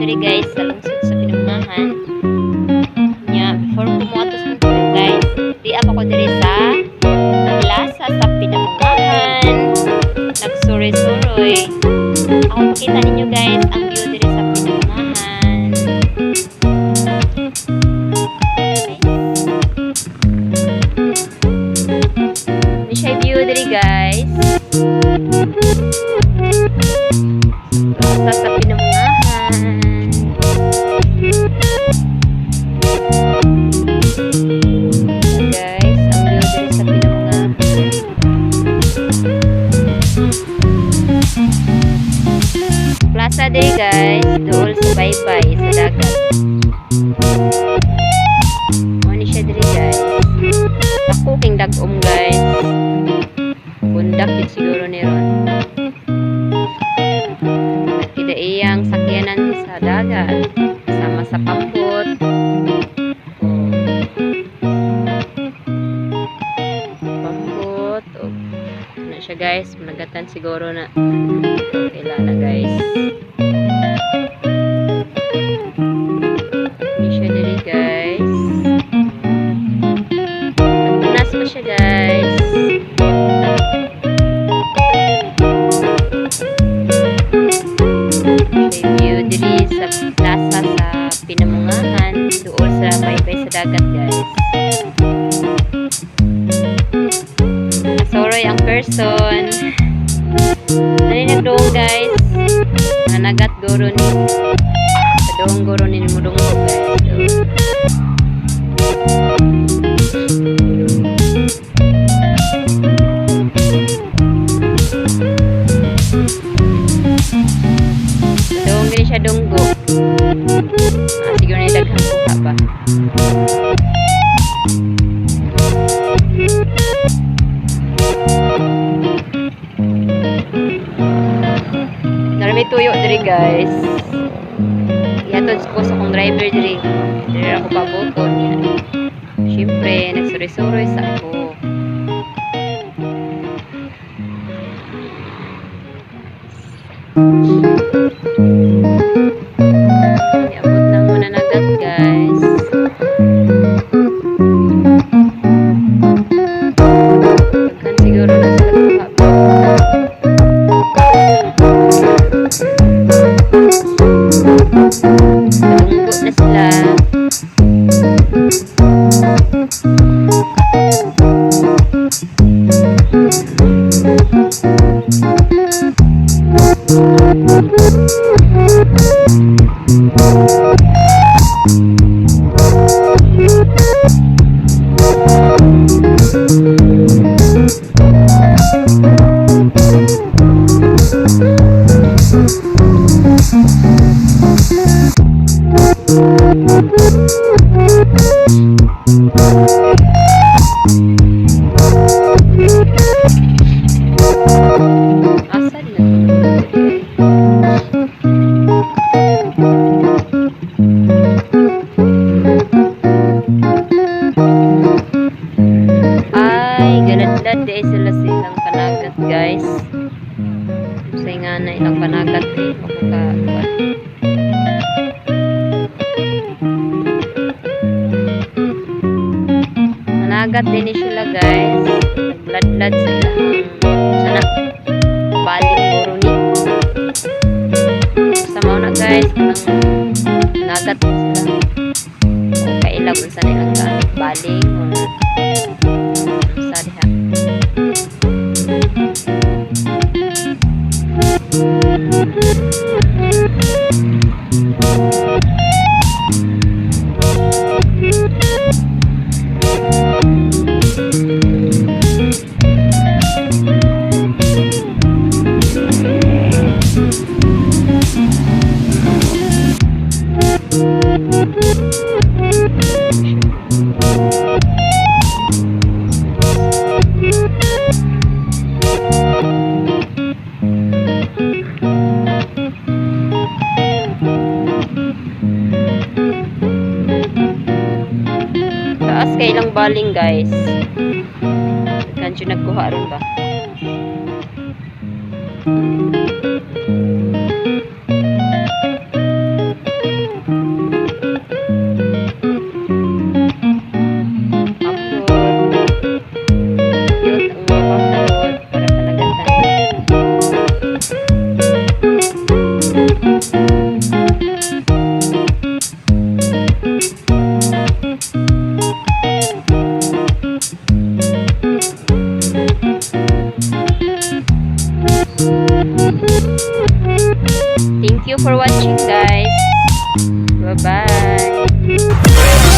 Diri, guys, sa lungsod sa Pinamungahan. Nya, before ko moadto sa kong guys, di ako diri sa plaza sa Pinamungahan. Nagsuroy-suroy. Ako pakita ninyo, guys, ang view diri sa Pinamungahan. Guys. May siya view diri, guys. Plaza sa Pinamungahan. Guys, ang view diri sa Pinamungahan. Plaza diri, guys, duol sa baybay sa dagat. Mao ni siya diri, guys. Dako king dagom, guys. Bundak yun siguro ni ron. Nagkidaiyang sakyanan sa dagat sama sa pambot. Oh. Pambot. Oh. Ano siya, guys, managatan siguro na. Kaila na, guys. Hindi siya diri, guys. Nagpunas pa siya, guys. Siya view diri sa plaza sa Pinamungahan, duol sa baybay sa dagat, guys. Nasoroy ang person. Nani nagdoong, guys. Nanagat guro ni. Sa doong guro ni mudunggo, guys. Sa doong gini siya dunggo. Ah, siguro ni daghang kuha ba. Narami tuyo diri, guys. Ihatod ko sa akong driver diri. Diri ako pabuton niya. Siyempre, nagsuroy-suroy sa ako. Iabot na mo nanagat, guys. Daghan siguro na sila kuha ba. Kadunggo na sila. Asa na to diri? Ay, galadlad di sila sa ilang panagat, guys. Sa nga na ilang panagat eh. Ako ka, kuwan. Managat din ni sila, guys. Nagladlad sa ilang sana baling guro ni. Sa mao na, guys, kanang nagat din sila. O kailag unsa na ilang gamit, baling or unsa diha. Taas kay ilang baling, guys. Kanyo nagkuha ron ba? Thank you for watching, guys. Bye-bye.